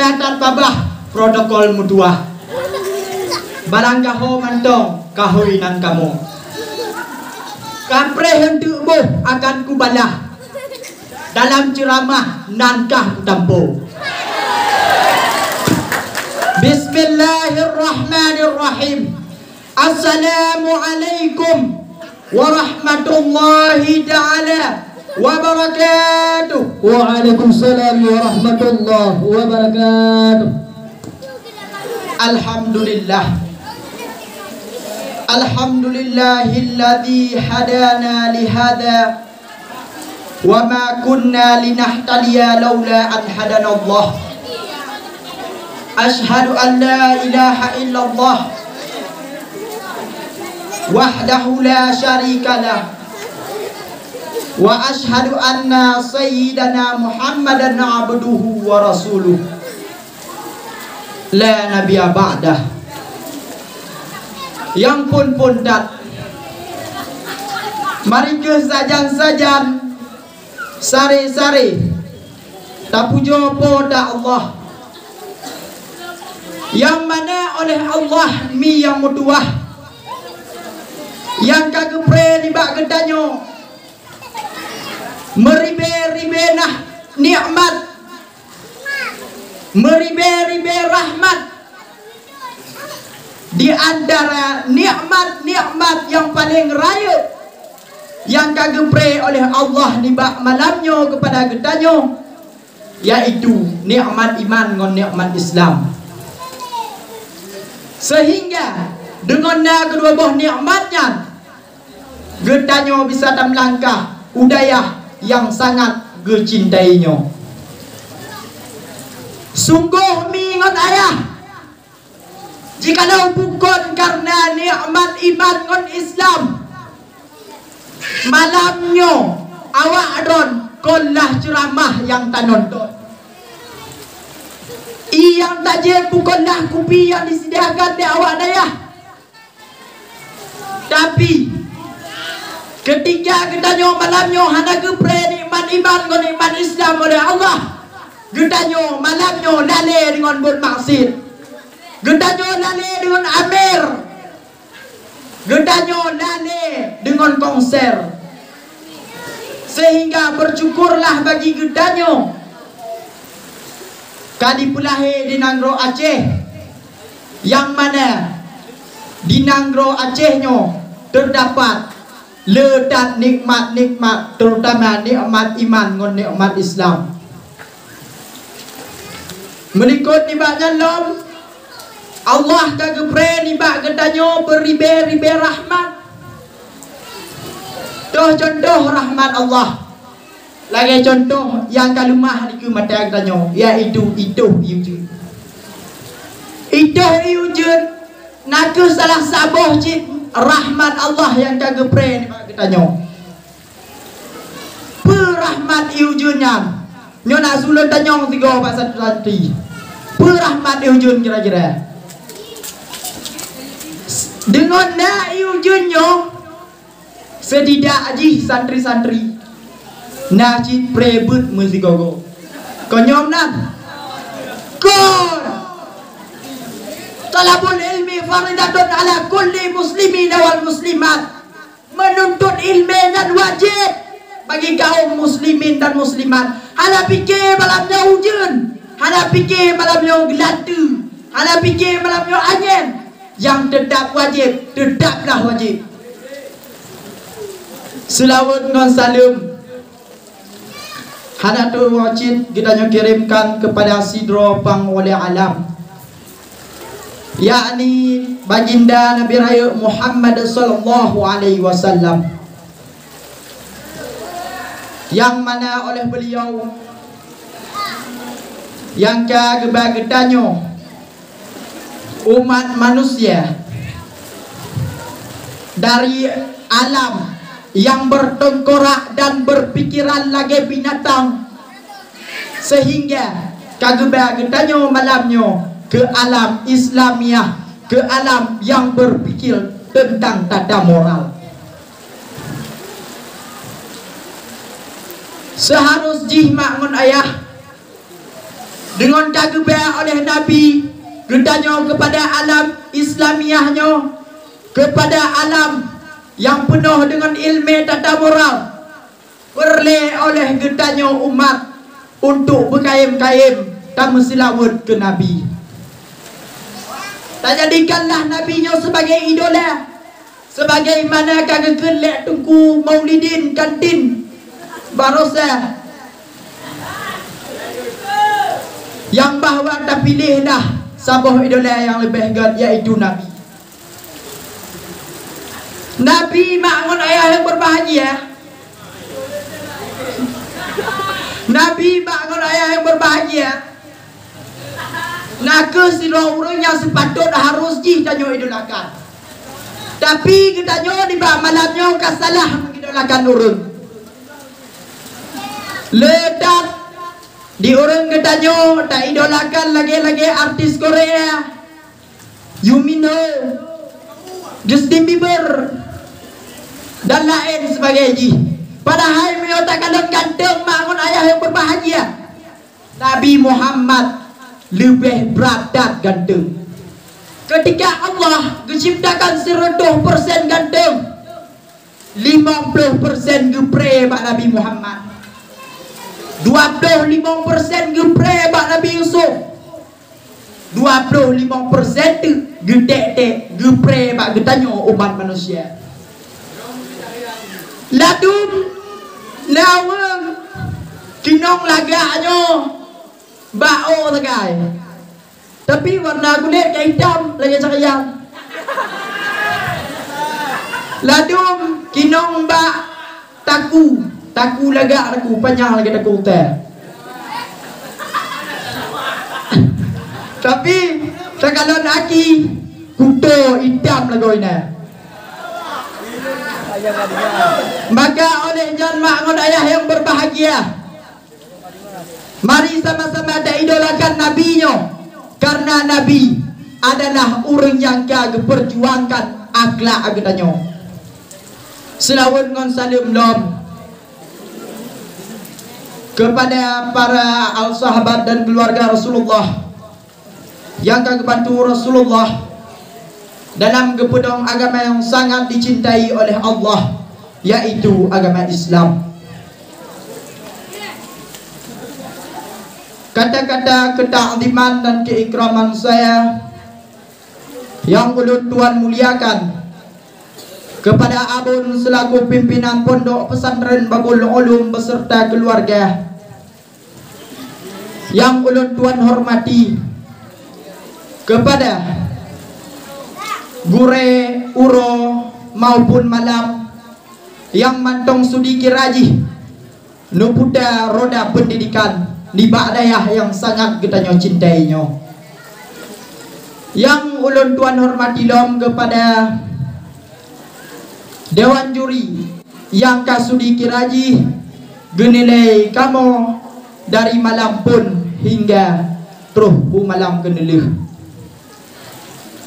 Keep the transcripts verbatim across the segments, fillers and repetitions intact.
Catatan babah protokol meutuah. Barang gaho mantong kahui nan kamoe. Kapreh eunteuk boh akan kubalah. Dalam ceuramah nan kah kutampo. Bismillahirrahmanirrahim. Assalamualaikum warahmatullahi taala wabarakatuh. Waalaikumsalam warahmatullahi wabarakatuh. Alhamdulillah. Alhamdulillahilladzi hadana lihada wa ma kunna linahtadiya laula an hadanallah. Asyhadu an la ilaha illallah wahdahu la syarikalah. Wa asyhadu anna sayyidana Muhammadan abduhu wa rasuluh. La nabiyya ba'dah. Nyang phon-phon that. Mari kheueh sajan-sajan, sare-sare tapujoe Po teu Allah, nyang mana oleh Allah mi nyang meutuwah, nyang ka geupreh nibak geutanyoe meuribée-ribée nah nikmat, meuribée-ribée rahmat. Di antara nikmat-nikmat nyang paleng rayeuk nyang ka geupreh oleh Allah nibak malam nyoe keupada geutanyoe, yaitu nikmat iman ngon nikmat Islam. Seuhingga deungon na keudua boh nikmat nyan, geutanyoe bisa tameulangkah u dayah nyang sangat geucintai nyoe. Sunggoh mi ngon ayah, jikalau bukon kareuna nikmat iman ngon Islam, malam nyoe awak droen kon lah ceuramah nyang tanonton. Ie nyang tajép bukon lah kupi nyang disediakan lé awak dayah. Tapi, keutika geutanyoe malam nyoe hana geupreh nikmat iman ngon nikmat Islam oleh Allah, geutanyoe malam nyoe lalée deungon buet maksiet. Geutanyoe lalée deungon amer. Geutanyoe lalée deungon konser. Seuhingga beusyukurlah bagi geutanyoe ka jipeulahé di nanggroe Aceh, nyang mana di nanggroe Aceh nyoe teudapat le that nikmat-nikmat, terutama nikmat iman ngon nikmat Islam. Meulikot nibak nyan lom, Allah ka geupreh nibak geutanyoe beuribée-ribée rahmat. Toh cuntoh rahmat Allah, lagée cuntoh nyang ka leumah dikeue mata geutanyoe, yaitu itoh ie ujeuen. Itoh ie ujeuen na kheueh salah saboh cit rahmat Allah nyang ka geupreh nibak geutanyoe. Peue rahmat ie ujeuen nyan? Nyoe na su lôn tanyong sigoe bak santri-santri. Peue rahmat ie ujeuen kira-kira? Deungon na ie ujeuen nyoe, seutidak jih santri-santri na cit preh beuet meusigoe-goe. Kon nyoe nan? Kon! Thalabul ilmi faridatun ala kulli muslimin wal muslimat. Meununtut ileumèe nyan wajéb bagi kaum muslimin dan muslimat. Hana piké malam nyoe ujeuen, hana piké malam nyoe geulanteue, hana piké malam nyoe anyèn. Nyang teutab wajéb, teutablah wajéb. Seulaweuet ngon saleuem hana tuwoe cit geutanyoe kirémkan keupada sidroe panghulèe alam, yakni Baginda Nabi Rayeuk Muhammad sallallahu alaihi wasallam, nyang mana oleh beuliau nyang ka geuba geutanyoe umat manusia dari alam nyang beutengkorak dan beupikéran lagèe binatang, seuhingga ka geuba geutanyoe malam nyoe keu alam Islamiah, keu alam nyang beupikir teuntang tata moral. Seuharôh jih mak ngon ayah Deungon ka geubri oleh Nabi geutanyoe keupada alam Islamiah nyoe, keupada alam nyang peunoh deungon iéleumé tata moral, peureulée oleh geutanyoe umat untuk beukayém-kayém tameuseulaweuet keu Nabi. Tajadikanlah Nabi nyoe sebagai idola, sebagaimana ka geukheun lé Teungku Maulidin Kantin baroesa, nyang bahwa tapiléhlah saboh idola nyang leubeh gét, yaitu Nabi. Nabi mak ngon ayah nyang berbahagia. Nabi mak ngon ayah nyang berbahagia. Na kheueh sidroe ureuëng nyang sipatot harôh jih tanyoe idolakan. Tapi geutanyoe nibak malam nyoe ka salah mengidolakan ureuëng. Le that di ureuëng geutanyoe taidolakan lagée-lagée artis Korea, Yoo Min Ho, Justin Bieber, dan laén sebagai jih. Padahai meunyoe takalon ganteng mak ngon ayah nyang berbahagia, Nabi Muhammad leubeh brat that ganteng. Keutika Allah geuciptakan sireutoh persen ganteng, limong ploh persen geupré bak Nabi Muhammad, dua ploh limong persen geupré bak Nabi Yusuf, dua ploh limong persen teuk geutek-tek geupré bak geutanyoe umat manusia. Ladum na ureuëng kinong lagak nyoe bak ôk sagai, tapi warna kulét ka itam lagée cahya. Ladum kinong bak taku, taku lagak taku panyang lagée taku teh. Tapi takalon aki kuto itam lagoe nyan. Maka oleh nyan mak ngon ayah nyang berbahagia, mari sama-sama taidolakan Nabi nyoe, karena Nabi adalah ureuëng nyang ka geupeurjuangkan akhlak geutanyoe. Seulaweuet ngon saleuem lom keupada para al sahabat dan keuluwarga Rasulullah nyang ka geubantu Rasulullah dalam geupeudong agama nyang sangat dicintai oleh Allah, yaitu agama Islam. Kata-kata keutakziman dan keuikraman saya nyang ulôn tuan muliakan keupada Abon seulaku pimpinan Pondok Pesantren Babul Ulum beserta keuluwarga, nyang ulôn tuan hormati keupada gurée uroe maupun malam nyang mantong sudi kira jih neuputa roda peundidikan nibak dayah nyang sangat geutanyoe cintai nyoe. Nyang ulôn tuan hormati lom keupada dewan juri nyang ka sudi kira jih geunilai kamoe dari malam phon hingga troh u malam keuneulheueh.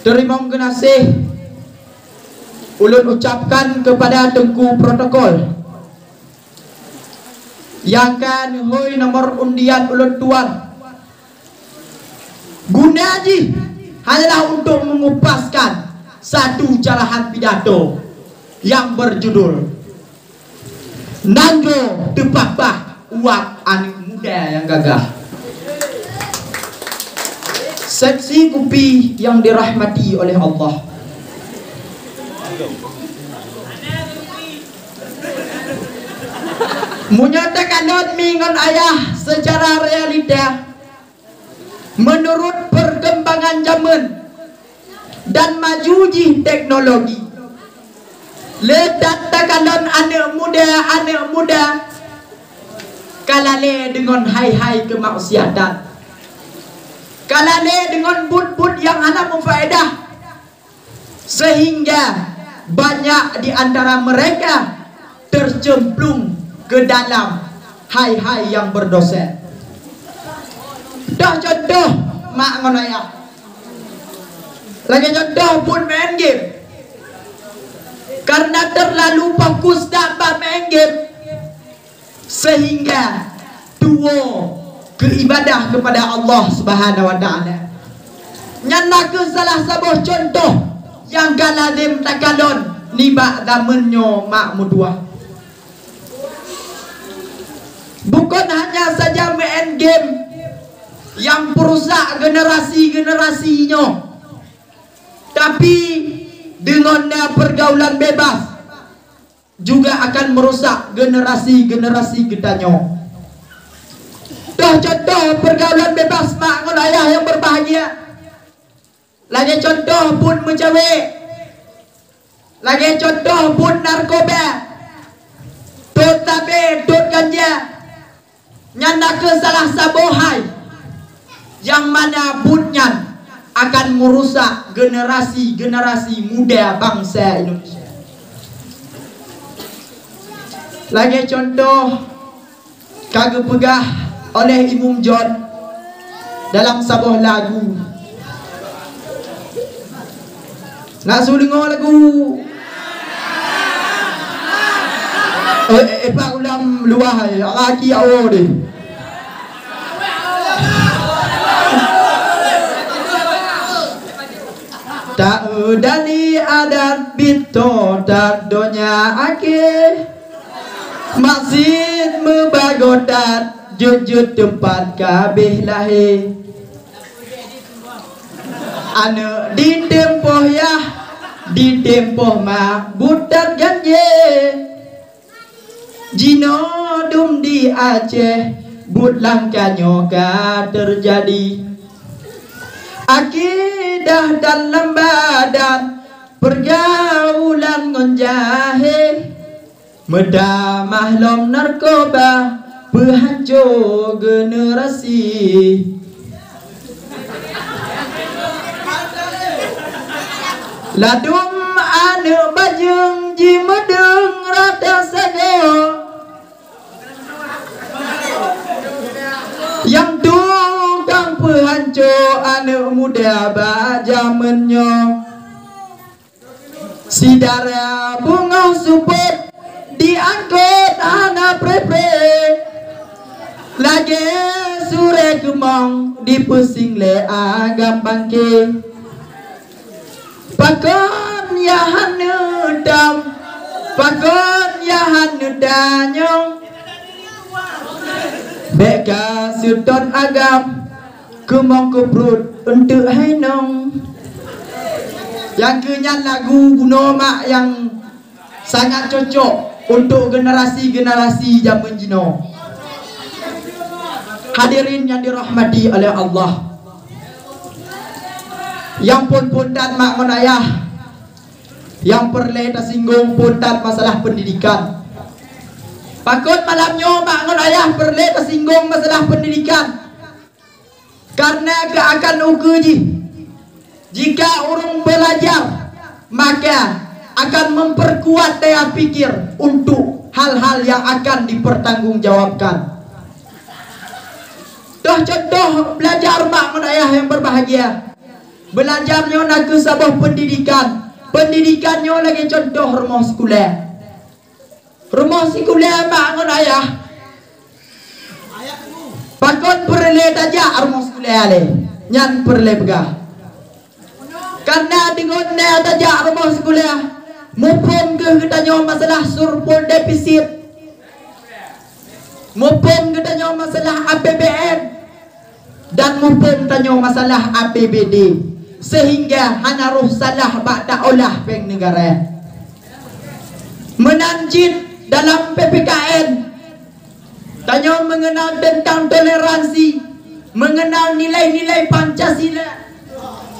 Teurimong geunaséh ulôn ucapkan keupada teungku protokol nyang ka neuhôi nomor undian ulôn tuan. Guna jih hanyalah untuk mengupaskan satu carahan pidato yang berjudul Nanggroe Teupapah Uak Aneuëk Muda Nyang Gagah. Seksi kupi yang dirahmati oleh Allah. Meunyoe takalon mi ngon ayah seucara realita, meunurot peurkembangan jamén dan maju jih teknologi, le that takalon aneuëk muda-aneuëk muda ka lalée deungon hai-hai keumaksiatan, ka lalée deungon buet-buet nyang hana meufaedah, sehingga banyak di antara mereka tercemplung ke dalam hai-hai nyang berdosa. Dah contoh mak ngon ayah. Lagée contoh buet main game. Karena terlalu fokus that bak main game, sehingga tuwoe keu ibadah keupada Allah Subhanahu wa Taala. Nyan nakeuh salah saboh cuntoh nyang ka lazem takalon nibak zameun nyoe mak meutuah. Bukon hanya saja meu'en game nyang peurusak generasi-generasi nyoe, tapi deungon na peurgaulan bebas juga akan meurusak generasi-generasi geutanyoe. Toh contoh peurgaulan bebas mak ngon ayah nyang beubahgia. Lagée contoh buet meucawék, lagée contoh buet narkoba, tot sabé, tot ganja. Nyan nakeuh salah saboh hai nyang mana buet nyan akan meurusak generasi-generasi muda bansa Indonesia. Lagée contoh ka geupeugah oleh Imum John dalam saboh lagu. Nak su deungoe lagu? Eh, eh, eh, pak ulam luah, eh, laki awak deh. Tak dari adat bito tak donya akhir. Masjid meubagoe that jeuet-jeuet teumpat kabeh lahé. Aneuëk ditém poh yah, ditém poh ma, buet that ganje. Jinoe dum di Aceh, buet langka nyoe ka teujadi. Akidah dan lam badan, peurgaulan ngon jahé. Meutamah lom narkoba, peuhanco generasi. Ladum aneuëk bajeueng jimeudeueng rata sagoe. Nyang tukang peuhanco aneuëk muda bak jamén nyoe. Sidara beungoh seupôt diangkot hana pré-pré, lagée surée keumong dipeusieng lé agam bangké. Pakon ya hana tam, pakon ya hana tanyong, bék ka seutôt agam. Keumong keu pruet eunteuk hai nong. Nyang keu nyan lagu bunoe mak nyang sangat cocok untuk generasi-generasi jamén jinoe. Hadirin nyang dirahmati oleh Allah. Nyang phon-phon that mak ngon ayah, nyang peureulée tasinggong phon that masalah peundidikan. Pakon malam nyoe mak ngon ayah peureulée tasinggong masalah peundidikan? Karena keu akan ukeue jih, jika ureuëng beulajar, maka akan memperkuat daya pikir untuk hal-hal yang akan dipertanggungjawabkan. Toh contoh belajar mak ngon ayah yang berbahagia. Belajar nyoe nakeuh saboh pendidikan. Pendidikan nyoe lagée contoh rumoh sekolah. Rumoh sikula mak ngon ayah. Pakon peureulée tajak rumoh sikula lé? Nyan peureulée peugah. Karena deungon na tajak rumoh sikula, muphom kheueh geutanyoe masalah surplus defisit. Muphom geutanyoe masalah A P B N. Dan muphom tanyoe masalah A P B D, sehingga hana roh salah bak taolah péng neugara. Meunan cit dalam P P K N, tanyoe meungeunal teuntang toleransi, meungeunal nilai-nilai Pancasila,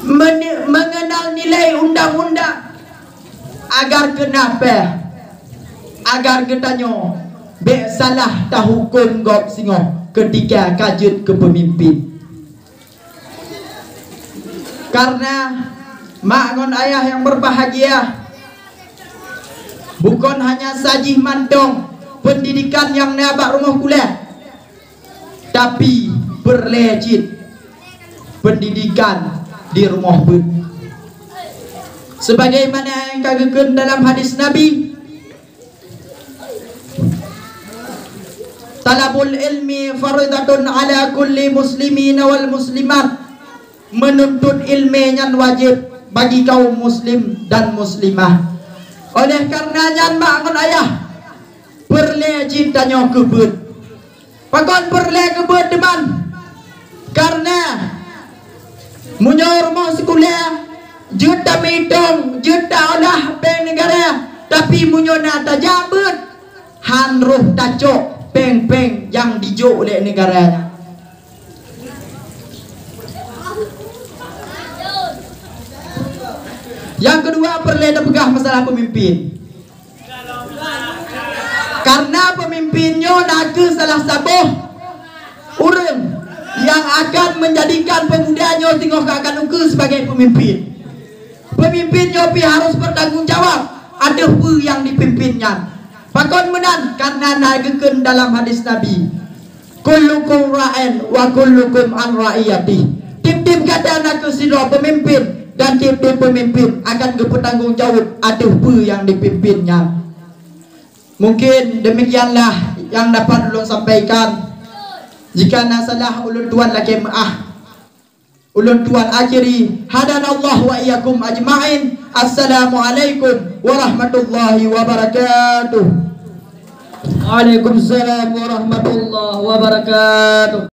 mene-, meungeunal nilai undang-undang, agar keunape? Agar geutanyoe bék salah tahuköm gob singoh keutika ka jeuet keu peumimpén. Karena mak ngon ayah nyang berbahagia, bukon hanya sajih mantong peundidikan nyang na bak rumoh kulah, tapi peureulée cit peundidikan di rumoh beuet. Sebagaimana nyang ka geukheun dalam hadis Nabi, Talabul ilmi faridatun ala kulli muslimin wal muslimat. Menuntut ilmu nyan wajib bagi kaum muslim dan muslimah. Oleh karena nyan, mak ngon ayah, peureulée jih tanyoe keubeuet. Pakon peureulée keubeuet teuma? Karena meunyoe rumoh sikula jeuet tameuitong, jeuet taolah péng neugara, tapi meunyoe na tajak beuet, han roh tacok péng-péng nyang dijok lé neugara nyan. Nyang keudua, peureulée tapeugah masalah peumimpén. Karena peumimpén nyoe nakeuh salah saboh ureuëng nyang akan meunjadikan peumuda nyoe singoh ka akan ukeue sibagai peumimpén. Peumimpén nyoe pih harôh bertanggung jawab ateueh peue nyang dipimpén nyan. Pakon meunan? Karena na geukheun dalam hadis Nabi, "Kullukum ra'in wa kullukum an ra'iyatih." Tieb-tieb gata nakeuh sidroe peumimpén, dan tieb-tieb peumimpén akan geupeutanggong jaweueb ateueh peue nyang dipimpén nyan. Mungkin demikianlah yang dapat ulôn sampaikan. Jika na salah, ulôn tuan lakée meuáh. Ulôn tuan akhiri, hadanallahu wa iyyakum ajma'in. Assalamualaikum warahmatullahi wabarakatuh. Waalaikumsalam warahmatullahi wabarakatuh.